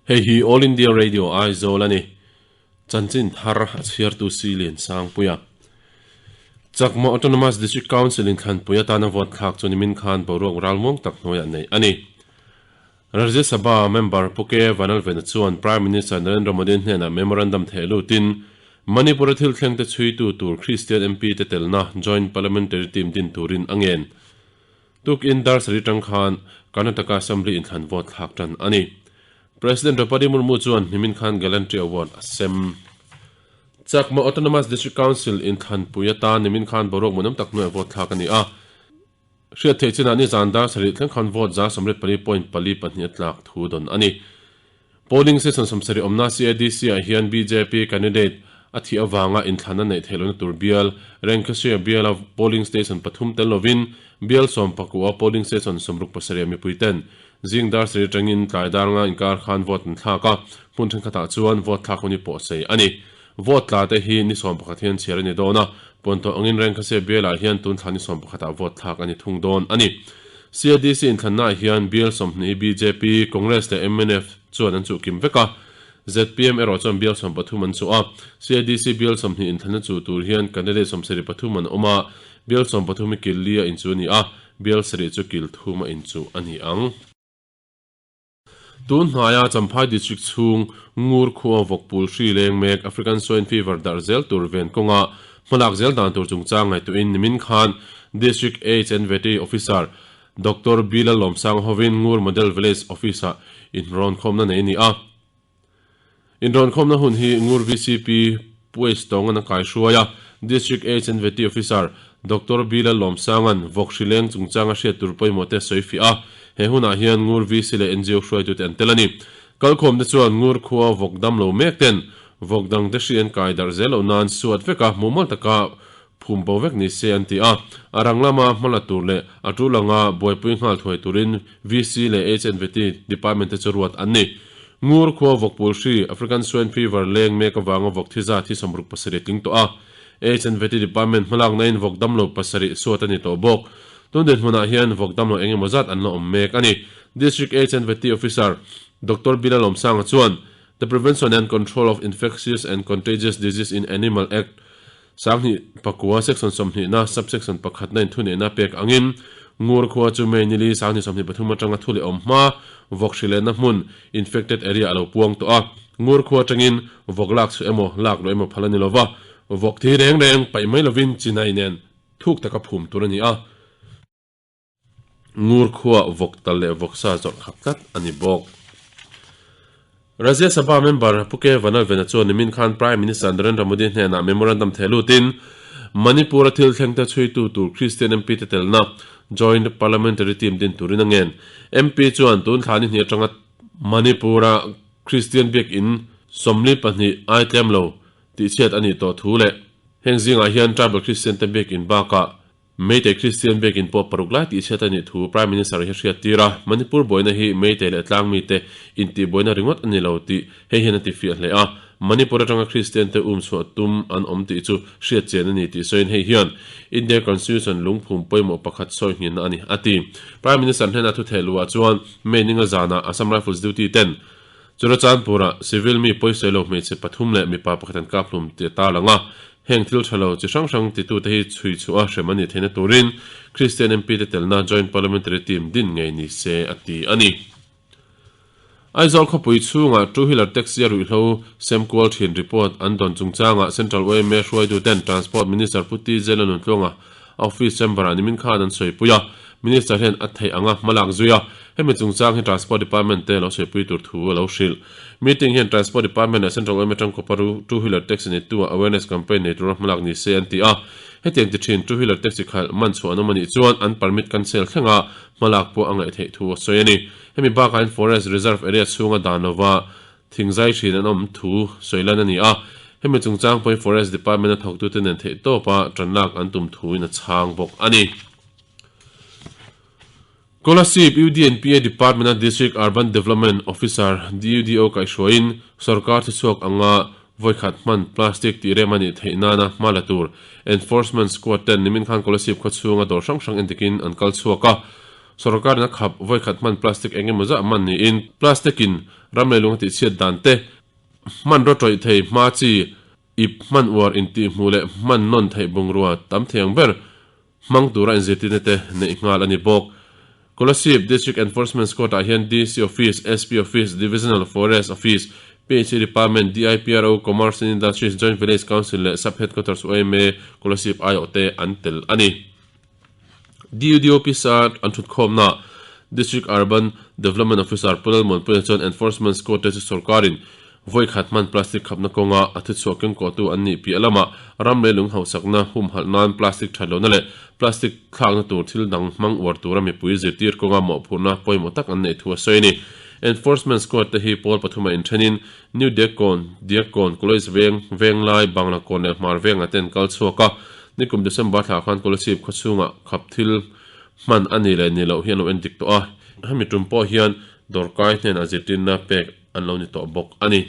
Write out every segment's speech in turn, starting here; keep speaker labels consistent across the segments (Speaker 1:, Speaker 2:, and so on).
Speaker 1: Hei hi All India Radio Aizawl a ni. Chanchin thar a chhiartu Si Liansangpuia. Chakma Autonomous District Council in thlanpui atana vote thlak chu nimin khan boruak ralmuang tak hnuaiah neih a ni. Rajya Sabha member Pu K Vanlalvena chuan Prime Minister Narendra Modi hnenah memorandum theh lutin Manipur-a thil thlengte chhuitu tur Christian MP te telna Joint Parliamentary Team din turin a ngen. Tukin dar sarih tang khan Karnataka Assembly inthlan vote thlak tan a ni. President Draupadi Murmu chuan hnimin khan Gallantry Award a sem. Chakma Autonomous District Council inthlanpui atan nimin khan boruak muanawm tak hnuaiah vote thlak a ni a. Hriat theih chinah nizan dar sarih thleng khan vote 84.42 a tlak thu dawn a ni. Polling station 70 awmna CADC ah hian bjp candidate a thih avanga inthlan a neih theih lohna tur bial Renkheswia biala polling station pathum tel lovin bial 19 a polling station 67 ah mipui ten zing dar sarih atangin tlai dar nga inkar khan vote an thlak a, hmun thenkhatah chuan vote thlak hun hi pawh sei a ni. Vote tla te hi ni 11 hian chhiar a ni dawn a, Puantawh angin Renkheswia bialah hian tun thla ni 11 ah vote thlak a ni thung dawn a ni. CADC inthlannaah hian bial 20 bjp, Congress leh mnf chuan an chuh kim vek a, zpm erawh chuan bial 13 an chuh a. CADC bial 20 inthlanna chuh tur hian candidate 73 an awm a, bial 13 hi kil li a inchuh a ni a, bial sarih chu kil thum a inchuh a ni ang. Tun hnaia Champhai District chhung Ngur khua vawkpul hri leng mek African Swine Fever darh zel tur ven kawnga hmalak zel dan tur chungchang ngaihtuahin nimin khan District Aids and Veterinary Officer Doctor Bila Lawmsanga hovin Ngur Model Village Office-ah inrawnkhawmna nei a ni a. Inrawnkhawmna hun hi Ngur VCP Puaih Tawngan a kaihruai a, District Aids and Vety Officer Doctor Bila Lawmsanga'n vawk hri leng chungchanga hriat tur pawimawh te sawi fiah a, he hunah hian Ngur VC leh NGO hruaitute an tel a ni. Kalkhawmte chuan Ngur khua vawk dam lo mek ten vawk dangte hri an kai darh zel loh nan suat veka mumal taka phum bo vek ni se an ti a, a rang lama hmala tur leh a tul anga buaipui nghal thuai turin VC leh Aids and Vety Department te chu ruat an ni. Ngur khua vawkpul hri, African Swine Fever, leng mek avanga vawk thi zat hi 67 tling tawh a. Aids and Vety Department hmalakna-in vawk damlo pasarih suat a ni tawh bawk. Tun dinhmunah hian vawk damlo eng emaw zat an la awm mek a ni. District Aids and Vety Officer, Doctor Bilal Awmsanga chuan, The Prevention and Control of Infectious and Contagious Disease in Animal Act, 2009 Section 20 na Subsection pakhat na inthuneihna pek angin Ngur khua chu May nili 2023 atanga thu leh awm hma vawk hri lehna hmun, infected area, a lo puang tawh a. Ngur khua atangin vawk lak chhuah emaw lak loh emaw phal a ni lova, vawk thi reng reng paih mai lovin chinai nen thuk taka phum tur a ni a. Ngur khua vawk tal leh vawk sa zawrh khap tlat a ni bawk. Rajya Sabha member Pu K Vanlalvena chuan nimin khan Prime Minister Narendra Modi hnenah memorandum theh lutin Manipur-a thil thlengte chhuitu tur Christian MP te telna Joint Parliamentary Team din turin a ngen. MP chuan tun thla ni hnih atanga Manipur-a Christian biakinn 42 ai tlem lo tihchhiat a nih tawh thu leh heng zingah hian tribal Christian te biakinn bakah Meitei Kristian biakin pawh paruk lai tih chhiat a nih thu Prime Minister hi a hriattir a, Manipur buaina hi Meitei leh tlangmite intihbuaina ringawt a ni lo tih hei hian a tifiah hle a, Manipur atanga Kristiante um chhuah tum an awm tih chu hriat chian a ni tih sawiin hei hian India Constitution lungphum pawimawh pakhat sawi nghinna a ni, a ti. Prime Minister hnena thu theh luhah chuan May ninga zanah Assam Rifles duty ten Churachandpur-ah civil mi pawisawi lo hmeichhe pathum leh mipa pakhat an kap hlum tih a tarlang a, heng thil tha lo chi hrang hrang titute hi chhui chhuah a hrem a nih theihna turin Christian MP te telna Joint Parliamentary Team din ngei ni se a ti a ni. Aizawl khawpui chhungah two wheeler taxi a ruihhlo sem kual thin report an dawn chungchangah Central yma hruaituten Transport Minister Pu TJ Lalnuntluanga Office chamber-ah nimin khan an sawipui a, Minister hian a theih anga hma lak zui a, hemi chungchang hi Transport Department te lo sawipui tur thu a lo hrilh. Meeting hian Transport Department leh Central yma tangkawpa two wheeler taxi neitu-ah awareness campaign nei tura hma lak ni se an ti a, hetiang ti thin two wheeler taxi khalh man chhuah an awm a nih chuan an permit cancel thlenga hma lak pawh a ngaih theih thu a sawi a ni. Hemi bakah hian Forest Reserve area chhunga dan lova Thingzai hrin an awm thu sawi lan a ni a, hemi chungchang pawhin Forest Department a thawktute nen theihtawpa tanlak an tum thuin a chhang bawk a ni. Kolasib UDNPA Department-a District Urban Development Officer, DUDO, kaihhruaiin sorkar thichhuak anga vawikhat hman plastic tih rem a nih theih nana hma la tur Enforcement Squad ten nimin khan Kolasib khawchhunga dawr hrang hrang endikin an kal chhuak a. Sorkarin a khap vawikhat hman plastic eng emaw zah man niin plastic in ram leilung a tihchhiat dan te, hmanraw tawih thei hma chi ip hman uar intihhmuh leh hman nawn theih bungrua tam thei ang ber hmang tura inzirtirna te neih nghal a ni bawk. Kolasib District Enforcement Squad ah hian DC Office, SP Office, Divisional Forest Office, PHE Department, DIPRO, Commerce and Industries, Joint Village Council leh Sub Headquarters yma Kolasib aiawh te an tel a ni. DUD Office-a an thutkhawmnaah District Urban Development Officer Pu Lalmuanpuia chuan Enforcement Squad te chu sorkarin vawi khat hman plastic khapna kawnga a thuchhuah kengkawhtu an nih piah lamah ram leilung hausakna humhalh nan plastic that lohna leh plastic thlakna tur thil dang hmang uar tura mipui zirtir kawnga mawhphurhna pawimawh tak an neih thu a sawi a ni. Enforcement Squad te hi pawl pathuma inthenin New Diakkawn, Diakkawn, College Veng, Venglai, Banglakawn leh Hmar Vengah te an kal chhuak a. Nikum December thla khan Kolasib khawchhungah khap thil hman a nih leh nih loh hi an lo endik tawh a, hemi tum pawh hian dawrkai hnenah zirtirna pek an lo ni tawh bawk a ni.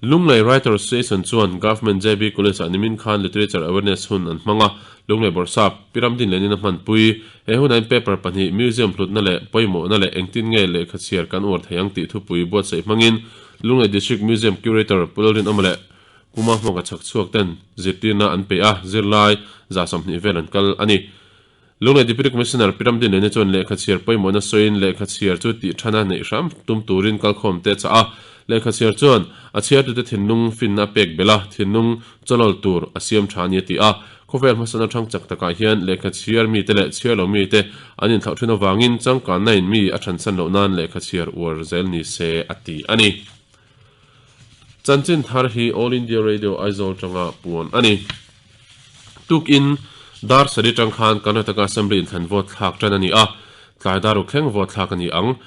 Speaker 1: Lunglei Writer Association chuan Government JB College-ah nimin khan Literature Awareness hun an hmang a, Lunglei Bawrhsap, Pi Ramdinlenin a hmanpui. He hunain paper pahnih, Museum hlutna leh pawimawhna leh engtin nge lehkha chhiar kan uar thei ang tih thupui buatsaih hmangin Lunglei District Museum Curator Pu Lalrinawma leh Puma hmawka chhak chhuak ten zirtirna an peih a, zirlai 20 vel an kal a ni. Lunglei Deputy Commissioner Pi Ramdinlene chuan lehkha chhiar pawimawhna sawiin lehkha chhiar chu tih thana neih hram tum turin kalkhawm te a chah a. Lehkha chhiar chuan a chhiartute thinlung finna a pek belh a, thinlung chawlawl tur a siam tha a ni a ti a. Khawvel hmasana thang chak takah hian lehkha chhiar mite leh chhiar lo mite an inthlauh thin avangin changkanna in mi a thansan loh nan lehkha chhiar uar zel ni se a ti a ni. Chanchin thar hi All India Radio Aizawl tanga puan a ni. Tukin dar sari tang khan Karnataka Assembly inthlan vote thlak tan a ni a, tlai dar uk thleng vote thlak a ni ang.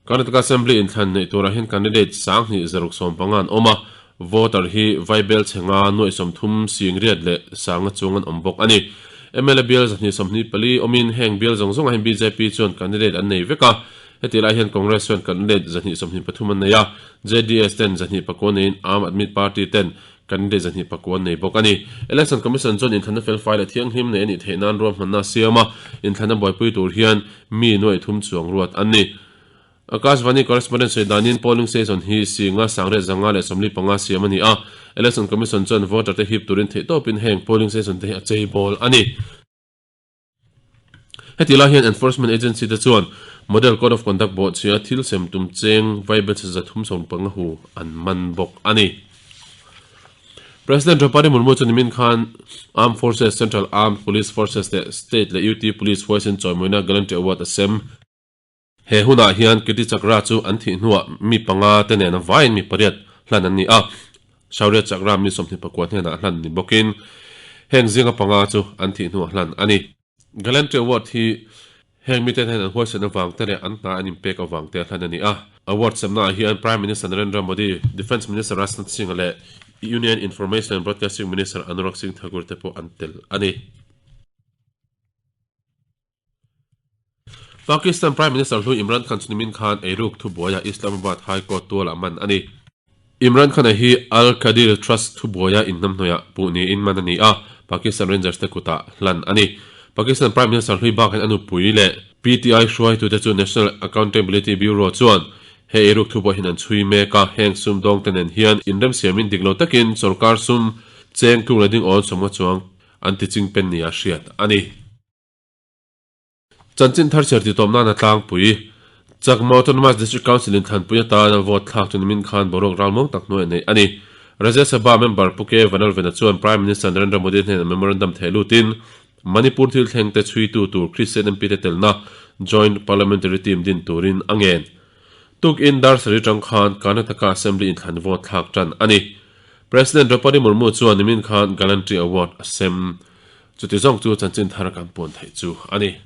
Speaker 1: Karnataka Assembly inthlan neih turah hian candidate 2715 an awm a, voter hi Vaibel chhenga nuaih 30 singriat leh sanga chung an awm bawk a ni. Mla bial 124 awmin heng bial zawng zawngah hian bjp chuan candidate an nei vek a, Heti lai hian Congress chuan candidate 123 an nei a, JDS ten 209 neiin Aam Aadmi Party ten candidate 209 an nei bawk a ni. Election Commission chuan inthlanna felfai leh thianghlim nei a nih theih nan ruahmanna a siam a, inthlanna buaipui tur hian mi nuaih thum chuang ruat an ni. Akashvani correspondent sawi danin polling station hi Singa Sangriat 545 siam a ni a, Election Commission chuan voter te hip turin theihtawpin heng polling station te hi a cheibawl a ni. Heti lai hian Enforcement Agency te chuan Model Code of Conduct bawhchhia thil sem tum cheng vaibelchhe 375 hu an man bawk a ni. President Draupadi Murmu chu nimin khan Armed Forces, Central Armed Police Forces leh State leh UT Police huaisen chawimawina Gallantry Award a sem. He hunah hian Kirti Chakra chu an thih hnuah mi panga te nena vaiin mi pariat hlan an ni a, Shaurya Chakra mi 29 hnenah hlan ni bawkin heng zinga panga chu an thih hnuah hlan a ni. Gallantry Award hi heng mite hian an huaisen avang te leh an hna an inpek avang te hlan a ni a. Award semnaah hian Prime Minister Narendra Modi, Defence Minister Rajnath Singh leh Union Information and Broadcasting Minister Anurag Singh Thakur te pawh an tel a ni. Pakistan Prime Minister hlui Imran Khan chu nimin khan eiruk thubuaia Islamabad High Court tualah man a ni. Imran Khan-a hi Al Qadir Trust thubuaia inhnamhnawihah puh niin man a ni a, Pakistan Rangers te kutah hlan a ni. Pakistan Prime Minister hlui bakah hian a nupui leh PTI hruaitute chu National Accountability Bureau chuan he eiruk thubuai hian an chhui mek a, heng sumdawngte nen hian inremsiamin dik lo takin sorkar sum cheng tluk leh ding awn sawmnga chuang an tichingpen nia hriat a ni. Chanchin thar chhiar titawp nana tlangpui, Chakma Autonomous District Council in thlanpui atana vote thlak chu nimin khan boruak ralmuang tak hnuai a neih a ni. Rajya Sabha member Pu K Vanalvena chuan Prime Minister Narendra Modi hnenah memorandum theh lutin Manipur thil thleng te chhuitu tur Christian MP te telna Joint Parliamentary Team din turin a ngen. Tukin dar sarih tang khan Karnataka Assembly inthlan vote thlak tan a ni. President Draupadi Murmu chuan nimin khan Gallantry Award a sem. Chuti zawng chu chanchin thar kan puan theih chu a ni.